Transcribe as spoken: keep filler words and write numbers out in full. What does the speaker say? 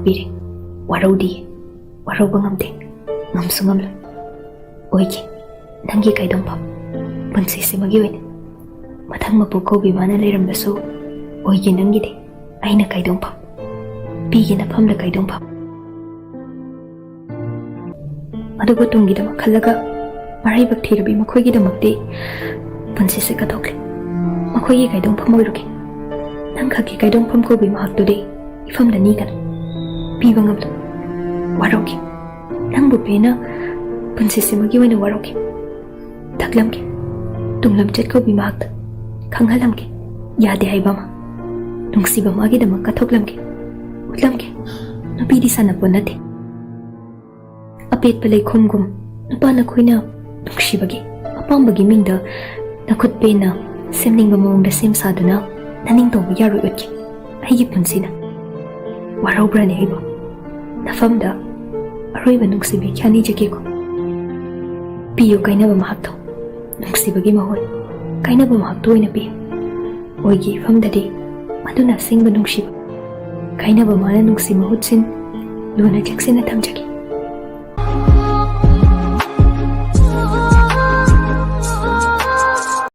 ꯄꯤꯔꯦ꯫ ꯋꯥꯔꯧꯗꯤꯌꯦ, ꯋꯥꯔꯧꯕ ꯉꯝꯗꯦ, ꯉꯝꯁꯨ ꯉꯝꯂꯣꯏ꯫ ꯑꯣꯏꯒꯦ ꯅꯪꯒꯤ ꯀꯥꯏꯗꯣꯡꯐꯝ, ꯄꯨꯟꯁꯤꯁꯤꯃꯒꯤ ꯑꯣꯏꯅ꯫ ꯃꯊꯪ ꯃꯄꯣꯛ ꯀꯧꯕꯤ ꯃꯥꯅ ꯂꯩꯔꯝꯕꯁꯨ ꯑꯣꯏꯒꯦ ꯅꯪꯒꯤꯗꯤ ꯑꯩꯅ ꯀꯥꯏꯗꯣꯡꯐꯝ, ꯄꯤꯒꯦ ꯅꯐꯝꯗ ꯀꯥꯏꯗꯣꯡꯐꯝ꯫ ꯑꯗꯨꯕꯨ ꯇꯨꯡꯒꯤꯗꯃꯛ ꯈꯜꯂꯒ ꯃꯔꯥꯏꯕꯛ ꯊꯤꯔꯕꯤ ꯃꯈꯣꯏꯒꯤꯗꯃꯛꯇꯤ ꯄꯨꯟꯁꯤꯁꯦ ꯀꯠꯊꯣꯛꯂꯦ꯫ ꯃꯈꯣꯏꯒꯤ ꯀꯥꯏꯗꯣꯡꯐꯝ ꯑꯣꯏꯔꯨꯒꯦ꯫ ꯅꯪ ꯈꯛꯀꯤ ꯀꯥꯏꯗꯣꯡꯐꯝ ꯀꯧꯕꯤ ꯃꯍꯥꯛꯇꯨꯗꯤ ꯏꯐꯝꯗ ꯅꯤꯒꯅꯨ, ꯄꯤꯕ ꯉꯝꯂꯣꯏ꯫ ꯋꯥꯔꯧꯒꯦ, ꯅꯪꯕꯨ ꯄꯦꯟꯅ ꯄꯨꯟꯁꯤꯁꯤꯃꯒꯤ ꯑꯣꯏꯅ ꯋꯥꯔꯧꯒꯦ꯫ ꯊꯛꯂꯝꯒꯦ, ꯇꯨꯡꯂꯝꯆꯠ ꯀꯧꯕꯤ ꯃꯍꯥꯛꯇ ꯈꯪꯍꯜꯂꯝꯒꯦ꯫ ꯌꯥꯗꯦ ꯍꯥꯏꯕ ꯑꯃ, ꯅꯨꯡꯁꯤꯕ ꯃꯥꯒꯤꯗꯃꯛ ꯀꯠꯊꯣꯛꯂꯝꯒꯦ, ꯎꯠꯂꯝꯒꯦ꯫ ꯅꯨꯄꯤꯗꯤ ꯁꯥꯟꯅꯄꯣꯠ ꯅꯠꯇꯦ꯫ ꯑꯄꯦꯠꯄ ꯂꯩꯈꯣꯝꯒꯨꯝ ꯅꯨꯄꯥ ꯅꯈꯣꯏꯅ ꯅꯨꯡꯁꯤꯕꯒꯤ, ꯑꯄꯥꯝꯕꯒꯤ ꯃꯤꯡꯗ ꯅꯈꯨꯠ ꯄꯦꯟꯅ ꯁꯦꯝꯅꯤꯡꯕ ꯃꯑꯣꯡꯗ ꯁꯦꯝ ꯁꯥꯗꯨꯅ ꯅꯅꯤꯡꯇꯧꯕ ꯌꯥꯔꯣꯏ ꯎꯠꯈꯤ꯫ ꯑꯩꯒꯤ ꯄꯨꯟꯁꯤꯅ ꯋꯥꯔꯧꯕ꯭ꯔꯅꯦ ꯑꯩꯕꯨ? ꯅꯐꯝꯗ ꯑꯔꯣꯏꯕ ꯅꯨꯡꯁꯤꯕꯤ ꯈ꯭ꯌꯥꯅꯤꯖꯒꯦꯀꯣ꯫ ꯄꯤꯌꯨ ꯀꯥꯏꯅꯕ ꯃꯍꯥꯛꯇꯣ, ꯅꯨꯡꯁꯤꯕꯒꯤ ꯃꯍꯨꯠ ꯀꯥꯏꯅꯕ ꯃꯍꯥꯛꯇꯣ ꯑꯣꯏꯅ ꯄꯤꯌꯨ꯫ ꯑꯣꯏꯒꯤ ꯏꯐꯝꯗꯗꯤ ꯃꯗꯨꯅ ꯑꯁꯦꯡꯕ ꯅꯨꯡꯁꯤꯕ꯫ ꯀꯥꯏꯅꯕ ꯃꯥꯅ ꯅꯨꯡꯁꯤ ꯃꯍꯨꯠ ꯁꯤꯟ, ꯂꯨꯅ ꯆꯦꯛꯁꯤꯟꯅ ꯊꯝꯖꯒꯦ꯫